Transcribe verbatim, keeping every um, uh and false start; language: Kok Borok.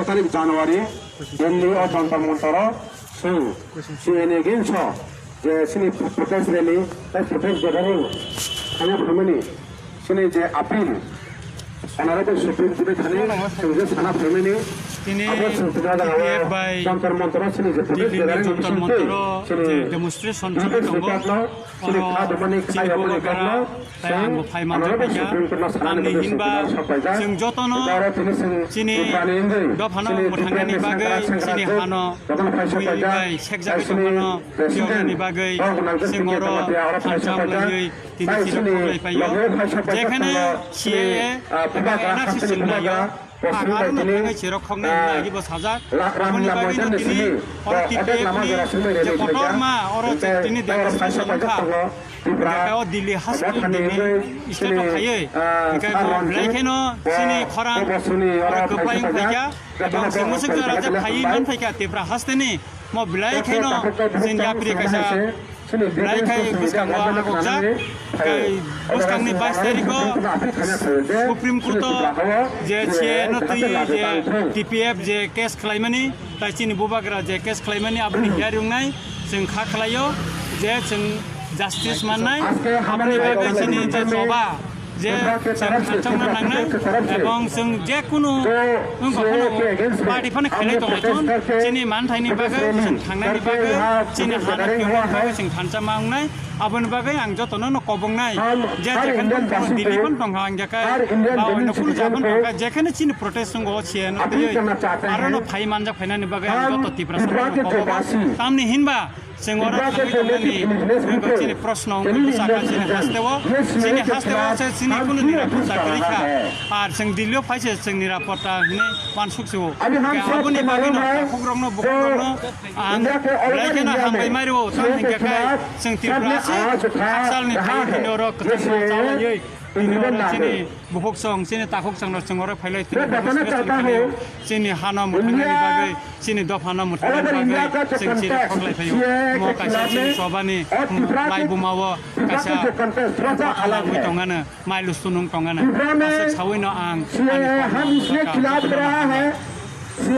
Tarik January, Delhi o Jantar Mantar o chwng C A A ni against o je chini protest rally tei protest gathering khaina phaimani, chini je appeal Honorable Supreme Court thani chwng je sana phaimani, tini abo chwng tini T P F bai Jantar Mantar o chini je protest Delhi ni gathering Jantar Mantar o je demonstration chini choli tongo. Oro chini bubagra tei ang bo phai manjak paikha. Tamni hinba chwng jotono chini dophano mwthangnani bagwi, chini hano bui bai sekjagwi tongphano tiyoknani bagwi chwng oro thansa wnglaiywi tini chini khoklai paio. Jekhane C A A eba N R C chwng naio, Ang aro no phai bai cherok khoknai hwnwi agi bo sajak. Aboni bagwi no tini oro T P F ni je kotorma oro tini demonstration wngkha. Hingkhe o Delhi haste, Delhi state o phaiwi hingkhe bo belai kheno chini khorang oro kwplai wngphaikha. Ebong chwng mwswk jora je phaiwi manphaikha Tipra haste ni mo belai kheno chini yapri kaisa Belai khai bwskango ang rwkjak, tei bwskangni bais tarikgo Supreme Court o je C A A no twi je T P F je case khlaimani, tai chini bubagra je case khlaimani aboni hearing wngnai, chwng kha khlaio je chwng justice mannai, aboni bagwi chini je choba je chwng thansa wngna nangnai, ebong chwng je kunu wngkha phano party phano khailai tonglaithun, chini manthaini bagwi, chwng thangnaini bagwi, chini hano khe bagwi chwng thansa ma wngnai, aboni bagwi ang jotono no kobongnai je jekheno phano Delhi phano tongkha, ang jekhai ba oino kunu jaga phano tongkha, jekheno chini protest wngo, chiyano twiwi aro no phai manjak phainani bagwi ang joto Tiprasa no kobongo. Tamni hinba Chwng oro thangwi tongmani, chini proshno wngkha bwsakha chini hasteo, chini hasteo se chini kunu nirapotta kwrwi kha. Ar chwng Delhi o phai se chwng nirapotta hinwi wansuk se o. Aboni bagwino takhukrokno, bukhukrokno ang belai kheno hambai mai rwo, tamo hwnkhe khai chwng Tripura se haksalni phaiwi tini oro kwchangma chalaiwi tini oro chini bukhuk chwng, chini takhuk chwngno chwng oro phailai tini chini hano mwthangnani bagwi. Chini dophano mwthangna bagwi chwng chini khoklai phaio. Mo kaisa chini chobani mai bumao kaisa kothoma wngwi tongano, mai lusunung tongano. Aswk sawino ang ani kothoma